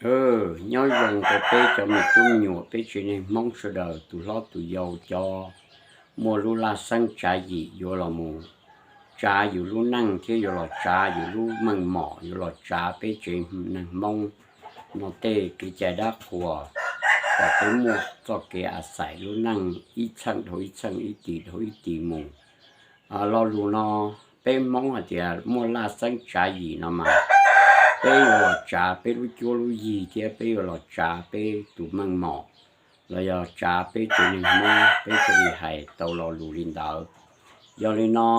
Nyob zoo rau peb cov me tub me nyuam peb tsev neeg Hmoob sawv daws, tus hlob tus yau, cov muaj lub laj xeeb tsav yim yuav los mus tsav yus lub neej thiab yuav los tsav yus lub meej mom, yuav los tsav peb tsev neeg Hmoob no tej kev cai dab qhuas, kom peb muaj txoj kev a xais lub neej ib txheej dhau ib txheej, ib tis dhau ib tis mus. Lo lus no peb Hmoob hais tias muaj laj xeeb tsav yim no mas, peb yuav los tsav peb lub cuab lub yig thiab peb yuav los tsav peb tus meej mom, los yog tsav peb tsev neeg Hmoob, peb thiaj li hais tau lo lus li ntawd. Yog li no,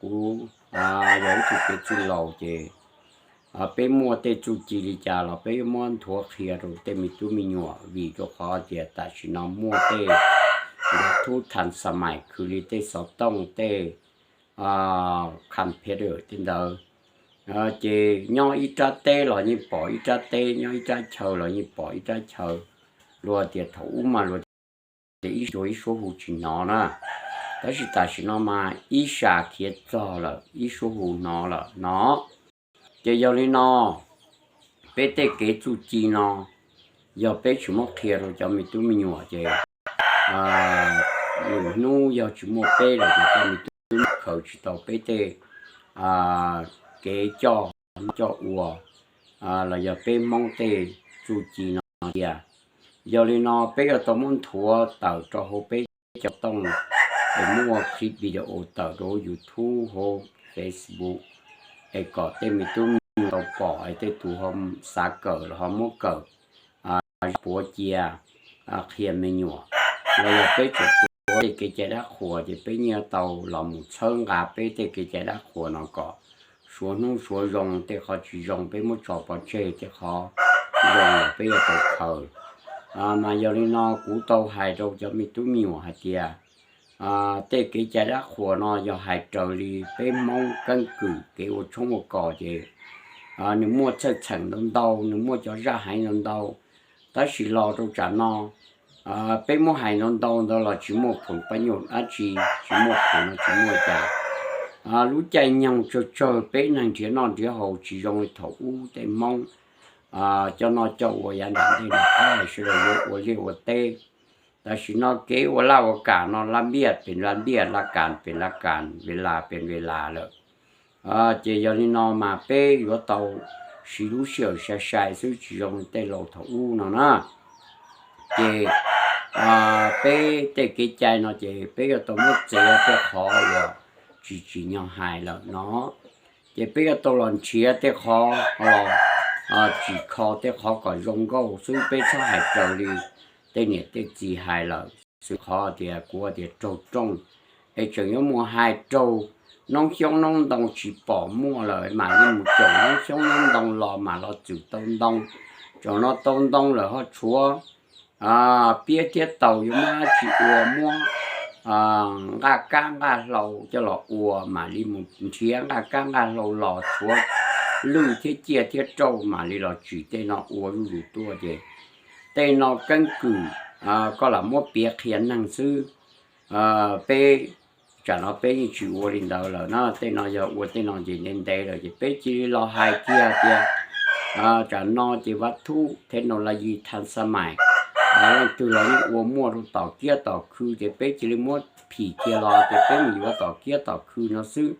kuv yog ib tug kev txwj laus ces peb muaj tej txuj ci li cas los peb yuav muab nthuav qhia rau tej me tub me nyuam, vim rau qhov tias tam sim no muaj tej thub thas xa mais khwv li tej xov tooj, tej computer tej ntawd, ces nyob ib rab teb los yeej pom ib rab teb, nyob ib rab chaw los yeej pom ib rab chaw. Luag tias thaum ub mas luag tias ib suab hu tsis hnov na, tab sis tam sim no mas ib sab khiav txog lawm ib suab hu hnov lawm no. Ces yog li no, peb tej kev txuj ci no yog peb tsis muab qhia rau cov me tub me nyuam ces lwm hnub yog tsis muaj peb lawm ces tej me tub khaws tsis tau peb tej kev coj coj ua los yog peb Hmoob tej txuj ci no cia. Yog li no peb yuav tau muab nthuav tawm rau hauv peb cov tooj, es muaj clip video tawm rau hauv YouTube, hauv Facebook, es kom tej me tub me nyuam tau pom, es tej tus ho xav kawm los ho muab kawm, puav cia, qhia me nyuam, los yog peb tseem tuav tej kev cai dab qhuas ces peb yeej tau los mus txhawb nqa peb tej kev cai dab qhuas no kom suav hnub suav zoo, tej qhov tsis zoo peb muab tso pov tseg, tej qhov zoo los peb yuav tau khaws. Mas yog li no kuv tau hais rau cov me tub me nyuam hais tias tej kev cai dab qhuas no yog hais raws li peb Hmoob keeb kwm kev ua tshoob ua kos ces nws muaj txhawj txheem ntau ntau, nws muaj cov zaj heev ntau ntau, tab sis los rau tsam no peb muab hais ntau ntau ntawd los tsis muaj phoom pab nyuj dab tsi, tsis muaj phoom no tsis muaj cas. Lub caij nyoog tsawg tsawg peb neeg nrhiav noj nrhiav haus tsis zoo li thaum ub tej Hmoob coj noj coj ua yav nram ntej nram qab sawv daws yuav ua liaj ua teb. Tam sim no kev ua laj ua kam no laj npiaj pem laj npiaj, laj kas pem laj kas, ve las pem ve las lawm. Ces yog li no mas peb yuav tau siv lub sij hawm sai sai xwb tsis zoo li tej laus thaum ub no na. Ces peb tej kev cai no ces peb yuav tau muab txiav tej qhov uas tsis tsim nyog hais lawm no. Ces peb yuav tau los nrhiav tej qhov los tsim kho tej qhov kom zoo nkauj xwb, peb txhob hais raws li tej niam tej txiv hais lawm. Xwm qhov tias kuv tias raug rooj, es tseem yuav mus hais raug noob xyoob noob ntoo tsis pom muaj lawm mam li mus caum noob xyoob noob ntoo los mam los txwm tau ntoo. Tsaum no tau ntoo lawm ho tshuav piab thiab taus yuav muab dab tsi ua, muab nqaj kab nqaj hlau coj los ua mam li mus nrhiav nqaj kab nqaj hlau los tshuav lwj thiab ciaj thiab rauj mam li los tsim tej no ua zuj zus tuaj ces tej no keeb kwm koj lam muab piav qhia neeg xwb. Peb tsam no peb yeej tsis ua li ntawd lawm na, tej no yog ua tej no ces ntev ntev lawm ces peb cia li los hais kiag tias tsam no ces vaj thub thej no la yis thas xa mais, leej twg los yeej ua muaj rau tom kiab tom khw ces peb cia li muab phim kiag los ces peb mus yuav tom kiab tom khw no xwb.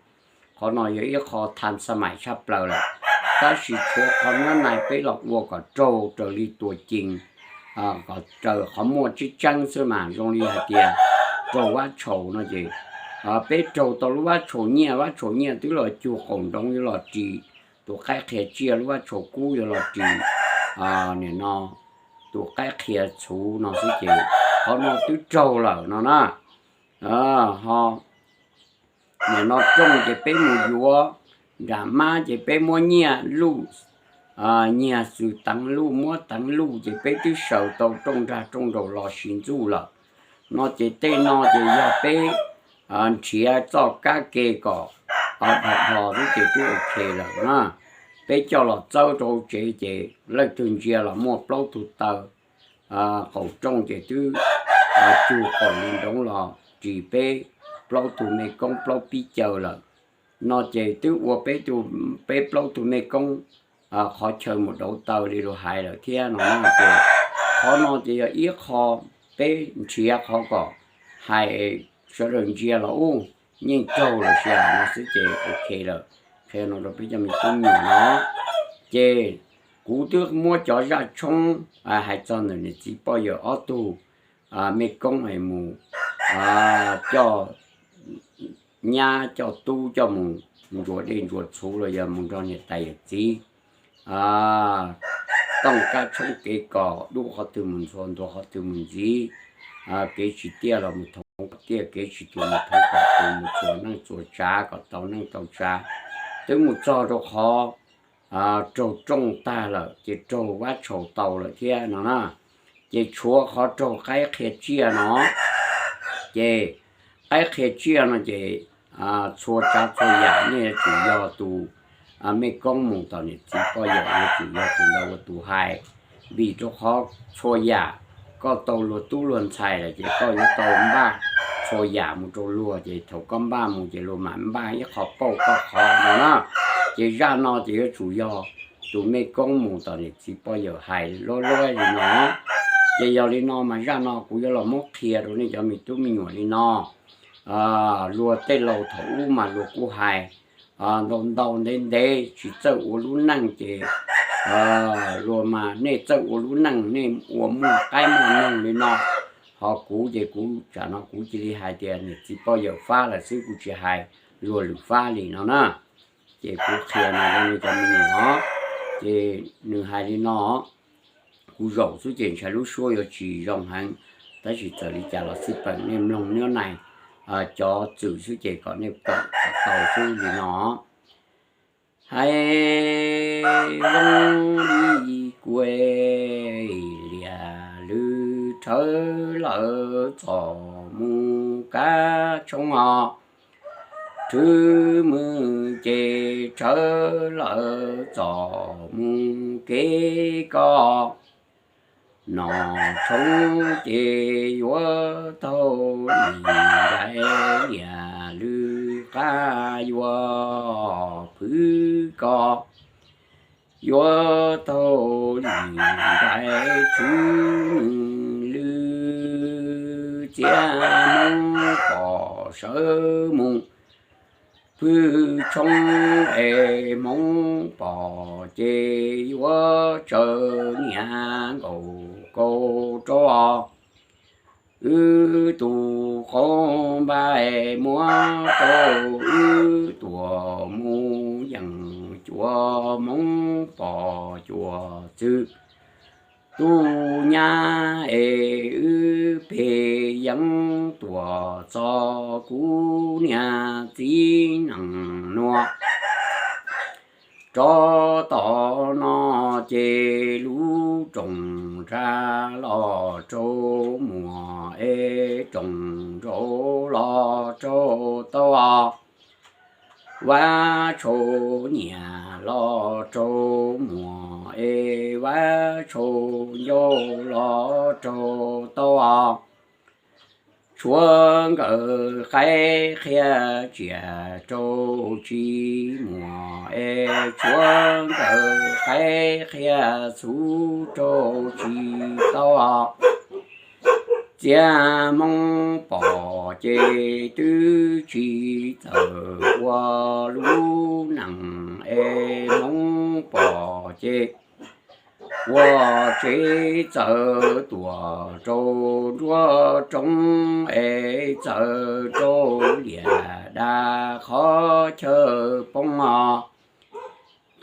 Qhov no yog ib qho thas xa mais tshaj plaws lawm, tab sis tshuav qhov nyuab nais peb los ua kom raug raws li tua cees, kom raws qhov muaj tseeb tseeb xwb mas zoo li hais tias raug vab tshaus no ces peb raug tau lub vab tshaus nyiaj, vab tshaus nyiaj twb los cug qaum nroov yuav los ris, tus qaib qhia tsiaj lub vab tshaus kub yuav los ris nim no tus qaib qhia txhuv no xwb ces qhov no twb raug lawm no na. Ho nim no rooj ces peb mus yuav nram mab ces peb muab nyiaj luj, nyiag xwm teev luj muab teev luj ces peb twb saws tau rooj nrag rooj nraug los siv ntxuj lawm. No ces tej no ces yog peb nrhiav txoj kab ke kom dhos dhos xwb ces twb ok lawm na. Peb coj los txawb rau hauv tsev ces leej twg ntsia los muaj plaub tug taw qaum rooj ces twb cug qaum li nroov los ris peb plaub tug me koob plaub pib caw lawm. No ces twb ua peb, peb plaub tug me koob qhov chaw mus dauv taw li luag hais lawm thiab no na. Ces qhov no ces yog ib qho peb nrhiav qhov kom hais sawv daws ntsia los ub, yeej raug lawm sia no xwb ces ok lawm. Qhia no rau peb cov me tub me nyuam no. Ces kuv twb muab cov zaj tshoob hais txog ntawm niam txiv poj yawm ob tug mej koob es mus coj nyab coj tub coj mus ntsuas dej ntsuas txhuv los yog mus nrog niam tais yawm txiv tooj kab tshoob kev kos, dub qhov twg mus ntxhua ntua qhov twg mus ntxiv, kev tsis tiaj los mus thoov kom tiaj, kev tsis tus mus thoov kom tus, mus txuas neej txuas tsav kom tau neej tau tsav. Twb mus txog rau qhov raug rooj tag lawm ces raug vab tshaus tau lawm thiab no na. Ces tshuav qhov raug qaib qhia tsiaj no. Ces qaib qhia tsiaj no ces txhua tsav txhua yam nej yuav tsum yog tus mej koob mus tom niam txiv poj yawm yuav tsum yog tus ntawd ua tus hais. Vim rau qhov txhua yam koj tau luag tub luag ntxhais lawm ces koj yuav tau npaj txhua yam mus rau luag, ces thaum koj npaj mus ces luag mam npaj ib qho pauj koj qhov no na. Ces zaj no ces yuav tsum yog tus mej koob mus tom niam txiv poj yawm hais luab luab li no. Ces yog li no mas zaj no kuv yuav los muab qhia rau nej cov me tub me nyuam li no. Luag tej laus thaum ub mas luag kuj hais ntau ntau ntev ntev tsis txawj ua lub neej ces luag mas nej txawj ua lub neej nej ua muaj qaib muaj noog li no. Ho kuv ces kuv tsam no kuv cia li hais tias niam txiv poj yawm fab lawm xwb, kuv tsis hais luag lwm fab li no na. Ces kuv qhia no rau nej cov me nyuam os. Ces nws hais li no, kuv zaum xwb ces ntshai lub suab yuav tsis zoo heev, tab sis txawm li cas los xij peem nej mloog nyob nais cov txwm xwb ces kom nej pom kom tau xwb li no. Hais zoo li kuv liam lwm rhawv lawm txom mus kab tshoob os. Rhwv mus ces rhawv lawm txom mus kev kos. Nom tshoob ces yuav taug lim nraiv, liam lwm qab yuav phwv kos. Yuav taug lim nraiv rhwv lwm, txiav hmoob pom sawv mus phwv tshoob es hmoob pom ces yuav tsaws nyias nkaus kaus rau. Wb tus qaub npaj muab rau wb tuam mus yeem cuav hmoob pom cuav txwv. Tub nyab es wb pheej yeej tuam txog kuv niam txiv neej nuav. Rov tom no ces lub rooj nrag los rau muag es rooj nraud los rau taub. Vab tshau nyiam los rau muag es vab tshau ncauj los rau taub. Tshuav nkawm qaib qhia tsiaj rau tsis muag es tshuav nkawm qaib qhia txhuv rau tsis taub. Txiav hmoob pom ces twb tsis txawj ua lub neej es hmoob pom ces ua tsev txawv tuam rau nruab roob es txawv rau liam dab qhov chaw poob os.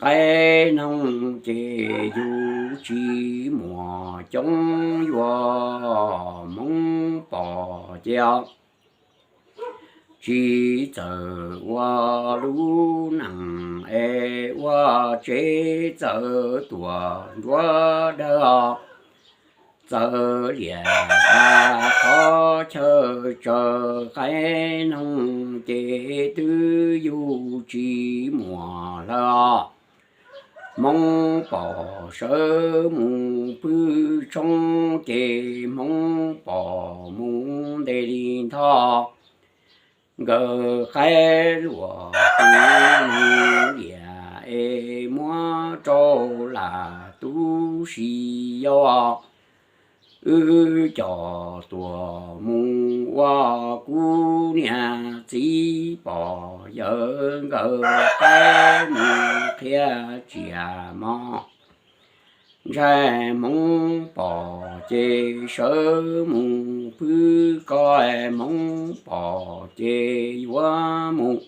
Qaib noog ces yug tsis muag coob yuav hmoob pom ces tsis txawj ua lub neej es ua tsev txawv tuam nruab dawb os. Txawv liam dab qhov chaw tsaws qaib noog ces twb yug tsis muag lawm os. Hmoob pom sawv mus phwv tshoob ces hmoob pom mus nte li ntho. Nkawm qaib luam tu liam es muab rau lam tu si yau. Wb cov tuam mus ua kuv niam txiv pog yawg nkawd qaib mus qhia tsiaj mog. Ntshai Hmoob pom ces sawv mus pw, koj Hmoob pom ces yuav mus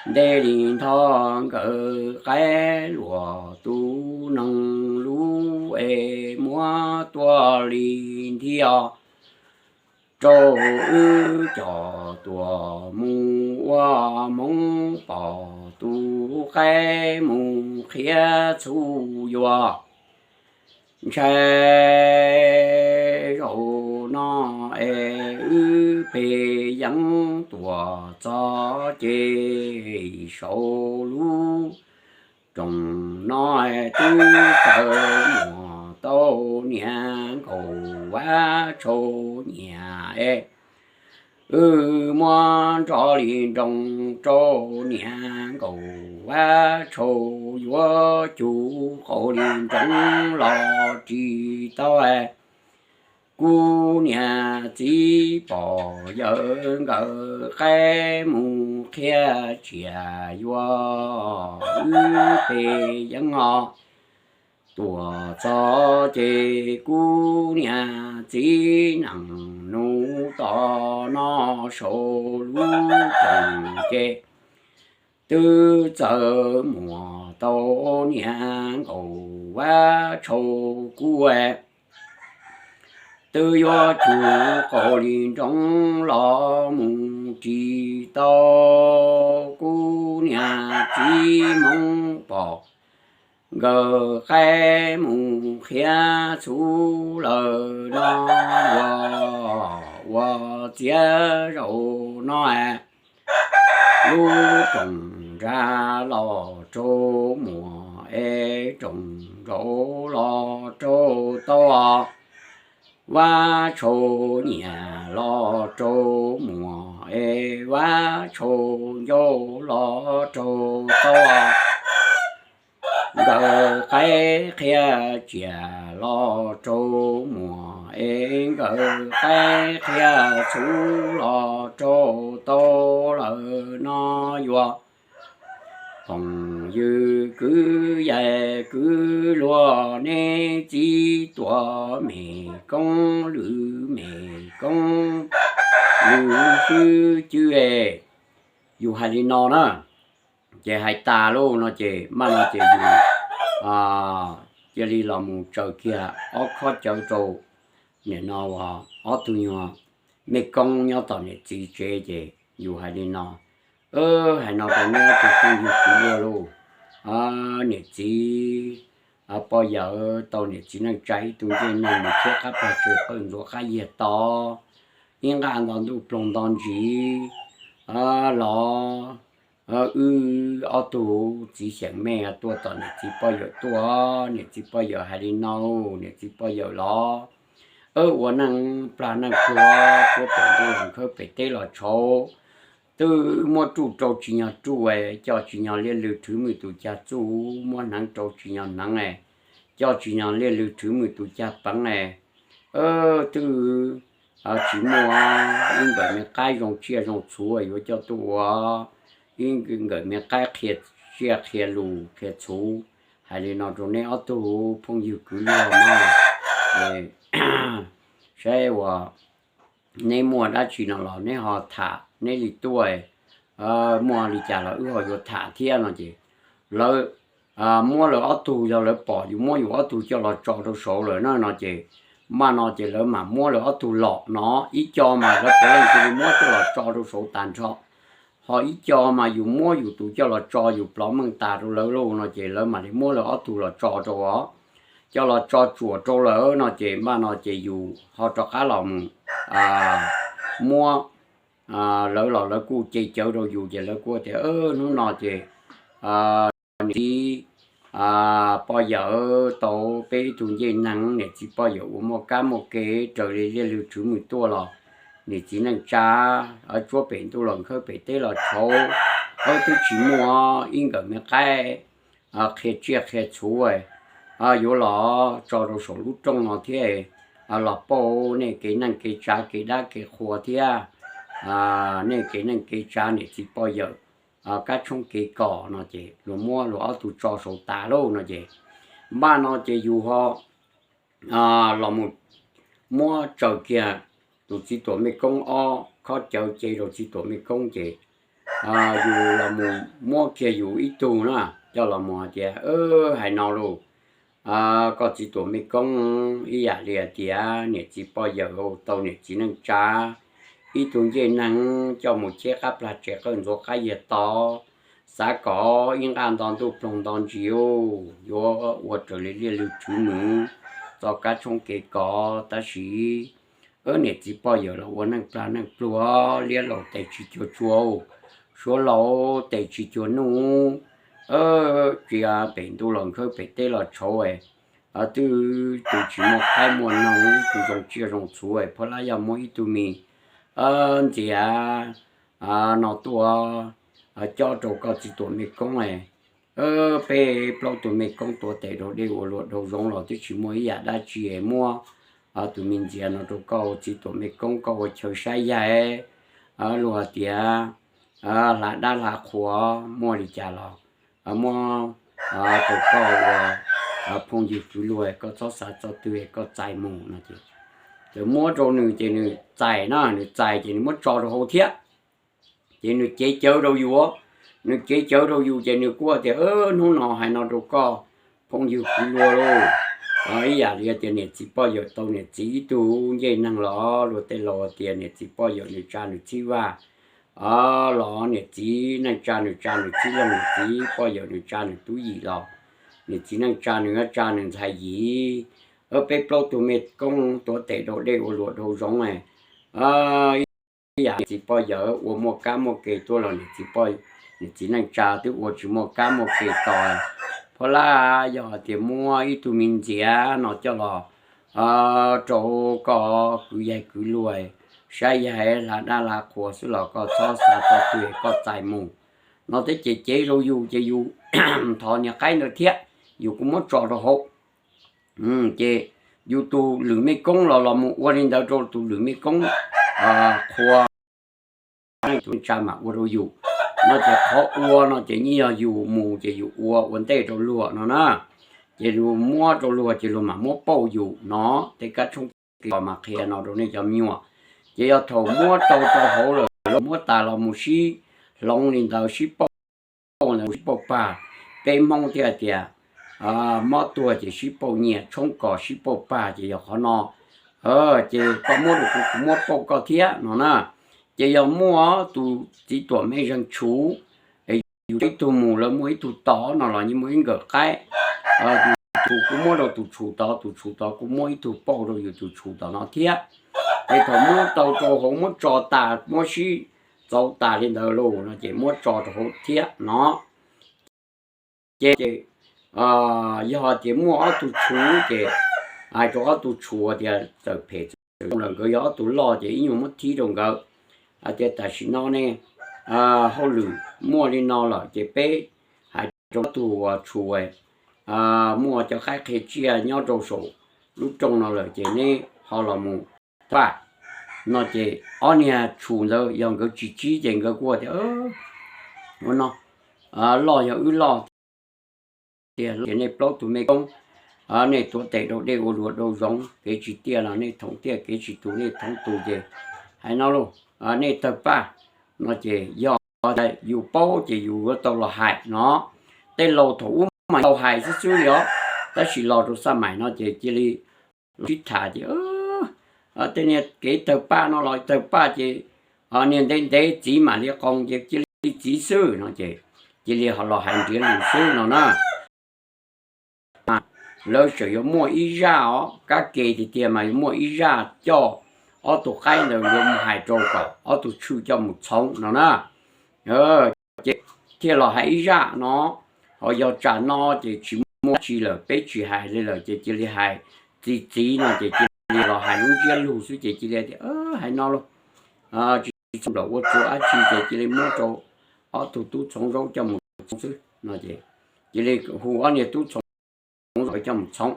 nte li nthov nkawd qaib luag tus neeg lub es muab tua li nthi os. Rau wb cov tuam mus ua Hmoob pom tus qaib mus qhia txhuv yuav. Ntshai zaum no es wb pheej yeej tuaj txog ces saum lub rooj no twb txawm muaj tau niam nkaum vab tshau nyiam es wb muab nrov li nroo rau niam nkaum vab tshau yuav cug qau li nroo los tsis tau. Kuv niam txiv pog yawg nkawd qaib mus qhia tsiaj yuav, wb pheej yeej os. Tuaj txog ces kuv niam txiv nees nus tom no saum lub rooj ces twb txawm muaj tau niam nkaum vab tshau kuv twb yuav cug qau li nroo los mus tsis tau. Kuv niam txiv Hmoob pog nkawd qaib mus qhia txhuv lawm no, ua ua txiav zaum no es lub rooj nrad los rau muag es rooj nraud los rau taub, vab tshau nyiam los rau muag es vab tshau ncauj los rau taub. Nkawd qaib qhia tsiaj los rau muag es nkawd qaib qhia txhuv los rau taub lawm no, yuav phooj ywg kwv yam kwv luag, neb txiv tuam mem koob lwm mem koob lwm hwj cwj es. Yus hais li no na, ces hais tas lauj no ces maj no ces yus cia li los mus tsaws kiag ob khob cawv rau nim no uas ob tug nyuag mej koob nyob tom niam txiv tsev ces yus hais li no, hais no rau neb ob tug phooj ywg kwv luag lauj, niam txiv pog yawm tau niam txiv neej tsa ib tug ncej neeg mus thiab qab pag tsev qawj ntxuav qab yiag to, ib nqaj nto ntuj ploog nto ntsis los wb ob tug txiv xyeem mej tuaj tom niam txiv pog yawm tuaj, niam txiv pog yawm hais li no, niam txiv pog yawm los ua neej plag neej pluag, tuaj pem ntuj los nkhawb pem teb los tshauv, twb muab ruj rau tsis nyog ruj, coj tsis nyog liaj lw rhwv mws tus cag txuj, muab hneev rau tsis nyog hneev, coj tsis nyog liaj lw rhwv mws tus cag peev, twb tsis muaj ib nkawm me qaib zoo tsiaj zoo txhuv yuav coj tuaj ua ib nkawm me qaib qhia tsiaj qhia lus qhia txhuv. Hais li no rau neb ob tug phooj ywg kwv luag no, saib uas neb muaj dab tsi no los neb ho tham neb li tuaj, muaj li cas los wb ho yuav tham thiab no ces lawv muab lawv ob tug, yog lawv pom yus muab yus ob tug coj los tso rau saud lawm na no ces, maj no ces lawv mam muab lawv ob tug los no, ib co mas lawv puav leej cia li muab coj los tso rau saud tag nrho, ho ib co mas yus muab yus tus coj los tso yus plov meej tas rau lawv lauj no ces lawv mam li muab lawv ob tug los tso rau os, coj los tso tsuam rau lawm no ces maj no ces yus ho rov qab los mus muab lawv los lawv kuj ce cawv rau yus ces lawv kuj tias hnub no ces niam txiv pog yawm tau peb ib tug ncej neeg, niam txiv pog yawm uas muaj kab muaj ke raws li liaj lw rhwv mws tuaj los niam txiv neej tsa tsuab pem ntuj los nkhawb pem teb los tshauv, twb tsis muaj ib nkawm me qaib qhia tsiaj qhia txhu yuav los tso rau saum lub rooj no thiab, los pauj nej kev neej kev tsav kev dab kev qhua thiab nej kev neej kev tsav niam txiv poj yawm kab tshoob kev kos no ces luag muab luag ob tug tso saud tas lauj no ces npaj no ces yus ho los mus muab tsaws kiag tus txiv tuam mej koob ob khob cawv cev rau txiv tuam mej koob ces yus los mus muab kiag yus ib tug na coj los mus hais tias, hais no lauj, koj txiv tuam mej koob, ib yam li hais tias niam txiv poj yawm tau niam txiv neej tsa ib tug ncej neeg coj mus cheb qab plag tsev qawj ntxuav qab yiag to, xav kom ib nqaj nto ntuj ploog nto ntsis yuav ua raws li liaj lwg tswv nws txoj kab tshoob kev kos tab sis niam txiv poj yawm los ua neej plag neej pluag, liab laus tes tsis cuag tsua, suav laus tes tsis cuag nuj, tsis pem ntuj los nkhawb pem teb los tshauv, twb tus tsis muaj qaib muaj noog, tus zoo tsiaj zoo txhu, phab lab yog muaj ib tug me ntxias no tuaj cob rau koj txiv tuam mej koob, peb plaub tug mej koob tuav tes dhau dej ua luam dhau zoov los twb tsis muaj ib yam dab tsi, muab tus me ntxias no rau koj txiv tuam mej koob koj ua chaw saib yaig, luag tias hla dab hla qhua muaj li cas los muab rau koj ua phooj ywg kwv luag, koj txhob xav txog twg koj txais mus no ces, ces muab rau nws ces nws txais na, nws txais ces nws muab tso rau hauv thiab. Ces nws cev cawv rau yus, nws cev cawv rau yus ces nws kuj tias, hnub no hais no rau koj phooj ywg kwv luag lauj, ib yam li tias niam txiv poj yawm tau niam txiv ib tug ncej neeg los luag tej laus tias niam txiv poj yawm nws tsa nws txhib vaj los niam txiv neej tsa nws tsa nws txhib loog, niam txiv poj yawm nws tsa nws tub yim los niam txiv neej tsa nws tsa nws ntxhais yim. Peb plaub tug mej koob tuav tes dhau dej ua luam dhau zoov, ib yam niam txiv poj yawm ua muaj kab muaj ke tuaj los niam txiv neej tsa twb ua tsis muaj kab muaj ke tos. Phab lab yog hais tias muab ib tug me ntxias no coj los rau koj kwv yaig kwv luag saib yaig hla dab hla qhua xwb los koj txhob xav txog twg koj txais mus no thiab ces cev rau yus ces yus thov niag qaib ntawd thiab yus kuj muab tso rau hauv. Ces yus tus lwm mej koob los los mus ua li ntawd rau tus lwm mej koob qhua, tus tsa mam ua rau yus no ces qhov ua no ces yeej yog yus mus ces yus ua ua ntej rau luag no na. Ces luag muab rau luag ces luag mam muab pauj yus no. Tej kab tshoob kev kos mas qhia no rau nej cov me nyuam. Ces yog thaum muab tau rau hauv lawm, muab tas los mus sib hloov li ntawd sib pauj ntawd sib pauj pag. Peb Hmoob thiaj tias mob tuag ces sib pauj nyiaj, tshoob kos sib pauj pag ces yog qhov no. Ces koj muab rau kuv kuv muab pauj koj thiab no na. Ces yog muaj tus txiv tuam mej zeeg tshuv, yus ib tug mus lawv muaj ib tug tos no los yeej muaj ib nkawm qaib. Tus tshuv kuj muab rau tus tshuv tod, tus tshuv tod kuj muab ib tug pauj rau yus tus tshuv tom no thiab. Es thaum muab tau rau hauv muab tso tas muab sib txauv tas li ntawd lauj no ces muab tso rau hauv thiab no. Ces yog tias muaj ob tug tshuv ces hais rau ob tug tshuv tias txawm phem txawm zoo los nkawd yog ob tug loj ces ib nyuag muab thib rau nkawd. Hais tias tam sim no ne hauj lwm muaj li no lawm ces peb hais rau ob tug tshuv muaj cov qaib qhia tsiaj nyob rau saum lub rooj no lawm ces neb ho los mus paj no ces ob niag tshuv ntawd yog nkawd tsis tsib ces nkawd kuj tias ua no loj yog wb loj tiag tias nej plaub tug mej koob, nej tuav tes dhau dej ua luag dhau zoov, kev tsis tiaj los nej thoom tiaj, kev tsis tus nej thoom tus ces hais no lauj, nej tawg paj no ces yog yus paub ces yus yuav tau los hais no. Tej laus thaum ub mas tau hais xwb xwb li os, tab sis los rau xaj maim no ces cia li los sib tham ces tej niag kev tawg paj no los tawg paj ces niag ntev ntev txiv mam li qoo ces cia li txiv xwb no ces cia li ho los hais nrhiav lus xwb no na. Lawv tseem yuav muaj ib zaj os, kab ke tiag tiag mas yuav muaj ib zaj coj ob tug qaib ntawd yuav mus hais rau kom ob tug tshwj coj mus txhoov no na. Ces thiaj los hais ib zaj no, ho yog tsam no ces tsis muaj dab tsi lawm, peb tsis hais li lawm ces cia li hais txi txiv no ces cia li los hais lub ntsiab lus xwb ces cia li tias hais no lauj, tsis txhob nplaum ua txuas dab tsi ces cia li muab rau ob tug tub txhoov zaub coj mus txhoov xwb no ces cia li hu ob niag tub txhoov zaub coj mus txhoov.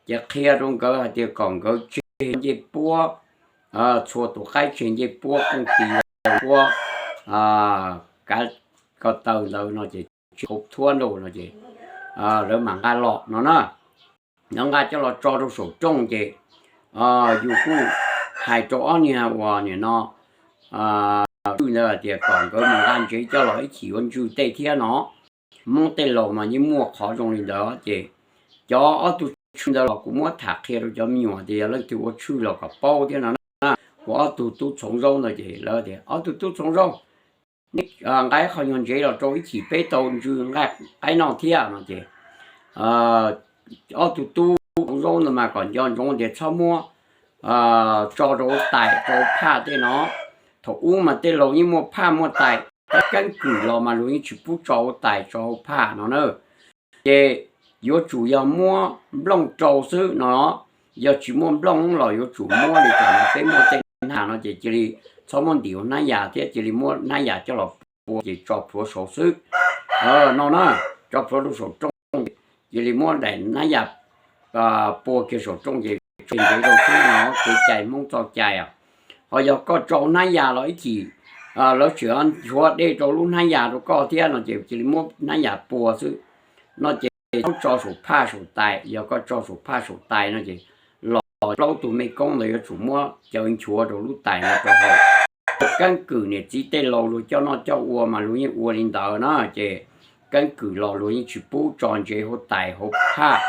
Ces qhia rau nkawd hais tias kom nkawd tseg ncej puab, txhua tus qaib tseg ncej puab, kooj tis puab, kav ko taw ntawd no ces tseg qhov thuab nrauj no ces lawv mam nqa los no na. Lawv nqa coj los tso rau saum rooj ces yus kuj hais rau ob niag uas nim no tswj ntawd hais tias kom nkawd mus nqa ntsev coj los ib chim ua ntswj tej thiab no. Hmoob tej laus mas yeej muaj qhov zoo li ntawd ces cov ob tug tswj ntawd los kuv muab tham qhia rau cov me nyuam tias yog leej twg ua tswj los kom paub thiab no na. Kuv ob tug tub txhoov zaub ntawd ces lawv tias ob tug tub txhoov zaub, neb nqa ib qho nyuag ntsev los rau ib chim peb tau ntswj nqaij qaib noj thiab no ces ob tug tub txhoov zaub ntawd mas kom nco ntsoov tias txhob muab tso rau hauv tais rau hauv phaj tej no. Thaum ub mas tej laus yeej muaj phaj muaj tais, keeb kwm los mas luag yeej tsis pub tso hauv tais tso hauv phaj no na. Ces yuav tsum yog muab nplooj rau xwb no. Yog tsis muaj nplooj los yuav tsum muab li cas no, peb muaj tej hnab yas no ces cia li txhob muab ntim ua hnab yas thiab cia li muab hnab yas coj los pua ces tso plhuav saud xwb no na. Tso plhuav rau saum rooj, cia li muab daim hnab yas pua kiag saum rooj ces tseg ntev rau xwb no, kev cai Hmoob txoj cai os. Ho yog koj tso hnab yas los ib chim lawv tseem nchuav dej rau lub hnab yas rau koj thiab no ces cia li muab hnab yas pua xwb no ces txhob tso saum phaj saum tais. Yog koj tso saum phaj saum tais no ces los plaub tug mej koob ntawd yuav tsum muab cawv nchuav rau lub tais no rau hauv. Keeb kwm niam txiv tej laus luag coj noj coj ua mas luag yeej ua li ntawd na ces keeb kwm los luag yeej tsis pub tso ntsev hauv tais hauv phaj.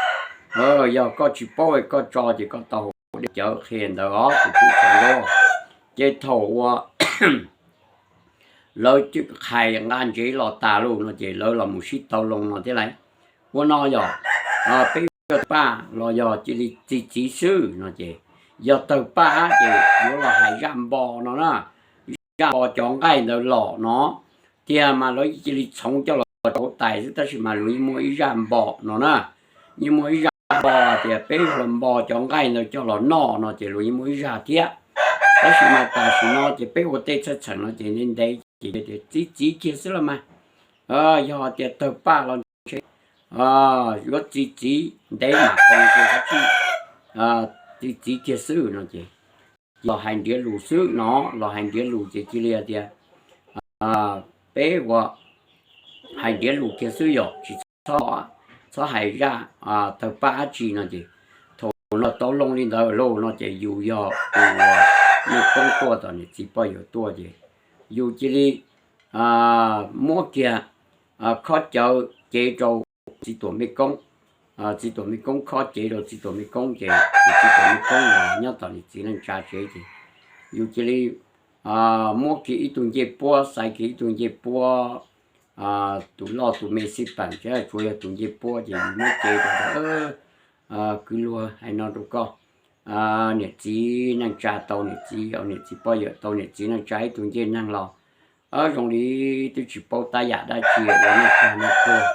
Yog koj tsis paub koj tso ces koj tau hauv dej cawv qhia ntawd os tus tub txhoov zaub. Ces thaum uas lawv hais nqa ntsev los tas lawm no ces lawv los mus sib tau loo no thiab lauj. Ua no yog peb yuav tawg paj los yog cia li txi txiv xwb no ces yog tawg paj ces yuav los hais zaj npo no na. Zaj npo cov nqaij ntawd los no tiag mas lawv cia li txhoov coj los rau hauv tais xwb tab sis mas luag yeej muaj ib zaj npo no na. Yeej muaj ib zaj npo tias peb yuav los npo cov nqaij ntawd coj los noj no ces luag yeej muaj ib zaj thiab. Tab sis mas tam sim no ces peb ua tej txheej txheem no ces ntev ntev ces tias txi txiv kiag xwb los mas. Yog tias tawg paj los ntshe yuav txi txiv ntev mam qoo ces kav tsij txi txiv kiag xwb no ces los hais nrhiav lus xwb no. Los hais nrhiav lus ces cia li tias peb ua hais nrhiav lus kiag xwb yom, tsis txhob, txhob hais zaj tawg paj dab tsi no ces thaum no tau loo li ntawd lauj no ces yus yog tus uas mej koob tuaj tom niam txiv poj yawm tuaj ces yus cia li muab kiag khob cawv cev rau txiv tuam mej koob. Txiv tuam mej koob khob cev rau txiv tuam mej koob ces tus txiv tuam mej koob los nyob tom niam txiv neej tsa tsev ces yus cia li muab kiag ib tug ncej puab, xaiv kiag ib tug ncej puab, tus loj tus me xij peem thiab tsuav yog tus ncej puab ces yus muab cev rau tias kwv luag hais no rau koj, niam txiv neej tsa tau niam txiv, niam txiv poj yawm tau niam txiv neej tsa ib tug ncej neeg los zoo li twb tsis paub tab yam dab tsi ua neej tag neej tuag.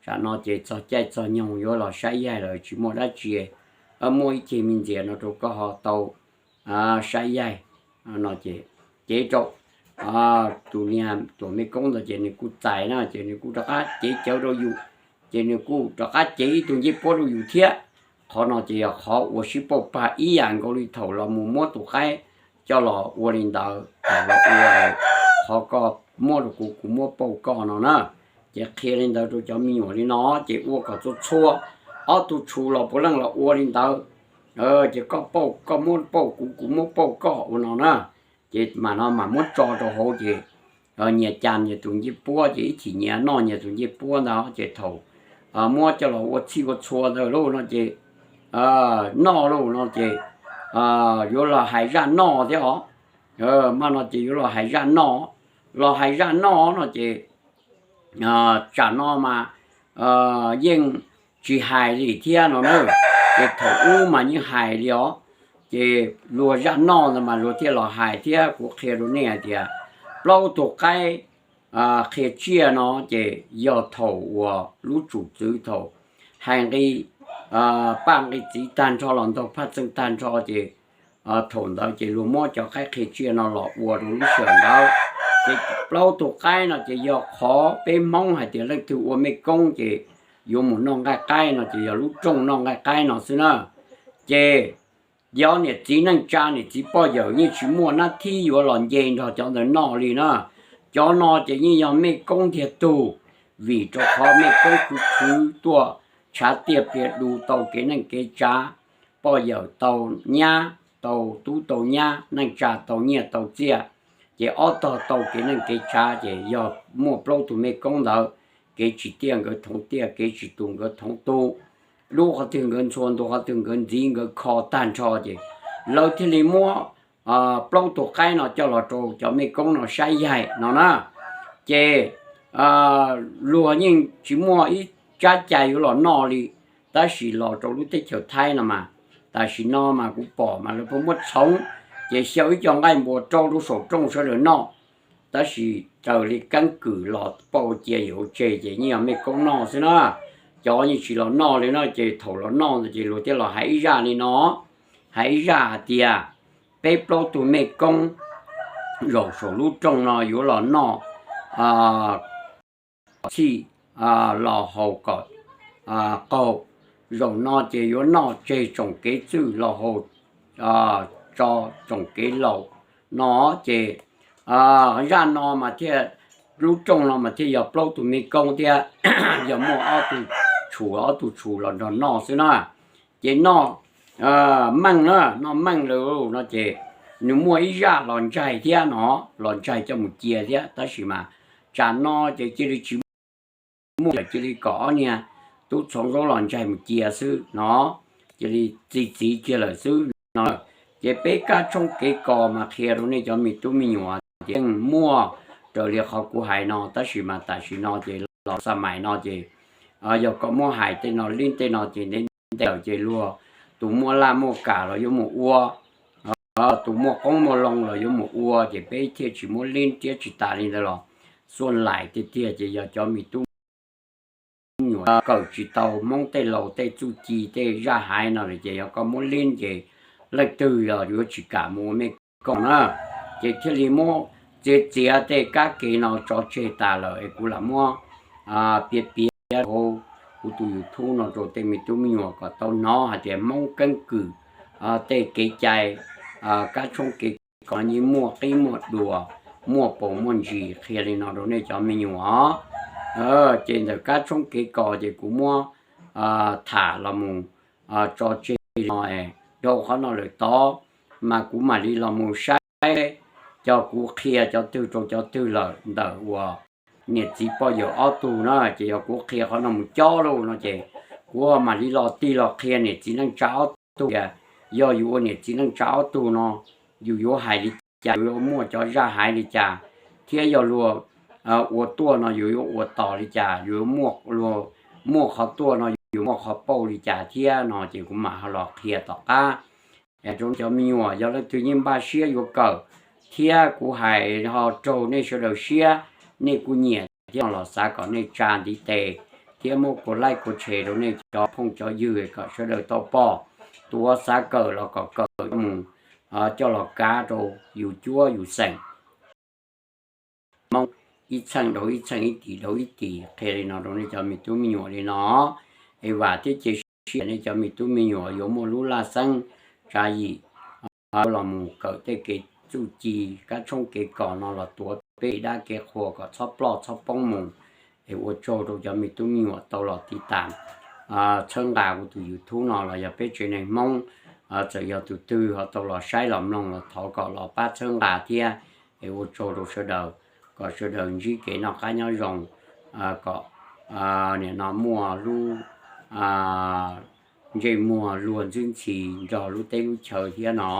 Tsam no ces txog caij txog nyoog yuav los saib yaig lawm tsis muaj dab tsi, muaj ib ceg me ntxias no rau koj ho tau saib yaig no ces cev rau tus niag tuam mej koob ntawd ces nws kuj txais na ces nws kuj rov qab cev cawv rau yus, ces nws kuj rov qab cev ib tug ncej puab rau yus thiab. Qhov no ces yog qhov uas sib pauj pag ib yam nkaus li thaum los mus muab tus qaib coj los ua li ntawd, thaum los ua qhov koj muab rau kuv, kuv muab pauj koj no na. Ces qhia li ntawd rau cov me nyuam li no ces ua kom txhua txhua ob tug tshua los puav leej los ua li ntawd. Ces koj pauj, koj muab pauj kuv, kuv muab pauj koj ua no na. Ces mam no mam muab tso rau hauv ces nyias cas nyias tus ncej puab ces ib chim nyias noj nyias tus ncej puab ntawd ces thaum muab coj los ua txhij ua txhua ntawd lauj no ces noj lauj no ces yuav los hais zaj noj thiab os. Mas no ces yuav los hais zaj noj. Los hais zaj noj no ces tsam no mas yeej tsis hais li thiab no na. Ces thaum ub mas yeej hais li os. Ces luag zaj noj ntawd mas luag thiaj los hais thiab kuv qhia rau nej hais tias plaub tug qaib qhia tsiaj no ces yog thaum uas lub tsum txwv thaum hais nqi paj nqi txiv tag nrho los ntaug phaj txeej tag nrho ces thaum ntawd ces luag muab cov qaib qhia tsiaj no los ua rau lub sij hawm ntawd. Ces plaub tug qaib no ces yog qhov peb Hmoob hais tias leej twg ua mej koob ces yuav mus noj nqaij qaib no ces yog lub rooj noj nqaij qaib no xwb na. Ces cov niam txiv neej tsa niam txiv poj yawm yeej tsis muaj nab thib yuav los nce nrog cov ntawd noj li na. Cov no ces yeej yog mej koob ntiag tug, vim rau qhov mej koob khwv khwv tuaj tshav tiaj pliag du tau kev neej kev tsav, poj yawm tau nyab, tau tub tau nyab, neej tsa tau nyiaj tau txiaj, ces ob tog tau kev neej kev tsav ces yog muaj plaub tug mej koob ntawd, kev tsim tiaj nkawd thoov tiaj, kev tsim tus nkawd thoov tus, lub qhov twg nkawd ntxhua ntua, qhov twg nkawd ntxiv nkawd kho tag nrho ces lawv thiaj li muab plaub tug qaib no coj los rau cov mej koob no saib yaig no na. Ces luag yeej tsis muaj ib tsab cai yuav los noj li, tab sis los rau lub teb chaws Thaib no mas, tam sim no mas kuv pom mas lawv pheej muab txhoov, ces xyaw ib co nqaij npua rau rau saum rooj sawv daws noj, tab sis raws li keeb kwm los pauj cia yuav ua tseg ces yeej yog mej koob noj xwb na. Cov yeej tsis los noj li no ces thaum los noj ntawd ces luag thiaj los hais ib zaj li no, hais ib zaj hais tias peb plaub tug mej koob zaum saum lub rooj no yuav los noj txhij los haus kom qaug, zaum no ces yuav noj tseg tsoom kev txwj los haus tso tsoom kev laus no ces zaj no mas thiaj, lub rooj no mas thiaj yog plaub tug mej koob thiab yog muaj ob tug tshum, ob tug tshum los nrog noj xwb na. Ces noj meej na, noj meej lawm no ces nws muaj ib zaj los ntsaig thiab no, los ntsaig coj mus cia thiab, tab sis mas tsam no ces cia li tsis muaj, cia li kom ob niag tub txhoov zaub los ntsaig mus cia xwb no, cia li txi txiv kiag lawm xwb no. Ces peb kab tshoob kev kos mas qhia rau nej cov me tub me nyuam tias yeej muaj raws li qhov kuv hais no, tab sis mas tam sim no ces los xa mais no ces yog koj muab hais tej no lib tej no ces ntev ntev lawm ces luag tus muaj laj muaj kam los yuav mus ua, tus muaj qoob muaj loo los yuav mus ua, ces peb thiaj tsis muab lib thiab. Tsis tas li ntawd los xuaj laim tiag tiag ces yog cov me tub me nyuam kawm tsis tau Hmoob tej laus tej txuj ci tej zaj hais no lawm ces yog koj muab lib ces leej twg los yuav tsis kam mus ua mej koob na. Ces thiaj li muab txiav txiav tej kab ke no tso tseg tas lawm es kuv lam muab piav piav hauv kuv tus YouTube no rau tej me tub me nyuam kom tau hnov hais tias Hmoob keeb kwm tej kev cai kab tshoob kev kos yeej muaj qib muaj duas, muaj paus muaj ntsis qhia li no rau nej cov me nyuam. Ces ntawm kab tshoob kev kos ces kuv muab tham los mus tso tseg no, dhau qhov no lawm tod mas kuv mam li los mus saib cov kuv qhia cov twg rau cov twg lawm ntawm uas niam txiv poj yawm ob tug na, ces yog kuv qhia qhov no mus cob lauj no ces kuv mam li los tig los qhia niam txiv neej tsa ob tug tias yog yus ua niam txiv neej tsa ob tug no yus yuav hais li cas, yus yuav muaj cov zaj hais li cas, thiab yog luag ua tuaj no yus yuav ua tos li cas, yus yuav muaj qhov tuaj no yus muaj qhov pauj li cas thiab no ces kuv mam ho los qhia tom qab rau cov me nyuam. Yog leej twg yeej npaj siab yuav kawm thiab kuv hais ho raug nej sawv daws siab, nej kuj nyiam thiab no los xav kom nej tsa ntiv tes thiab muab kua like kua share rau nej cov phooj cov ywg kom sawv daws tau pom. Tus uas xav kawm los kom kawm mus coj los kav rau yus cuab yus xeem Hmoob, ib txheej dhau ib txheej, ib tis dhau ib tis, qhia li no rau nej cov me tub me nyuam li no. Es vam thiab cia siab nej cov me tub me nyuam yuav muaj lub laj xeeb tsa yim los mus kawm tej kev txuj ci kab tshoob kev kos no los tuav peb dab kev qhua kom txhob ploj txhob poob mus. Es ua tsaug rau cov me tub me nyuam tau los tiv tam txhawb nqa kuv tus YouTube no los yog peb tsev neeg Hmoob. Txawm yog tus twg ho tau los saib los mloog los thov kom los pab txhawb nqa thiab. Es ua tsaug rau sawv daws, kom sawv daws ntsib kev noj qab nyob zoo, kom nim no muaj lub ntsej muag luag ntxwb ntxhi nrog lub teb lub chaw thiab no.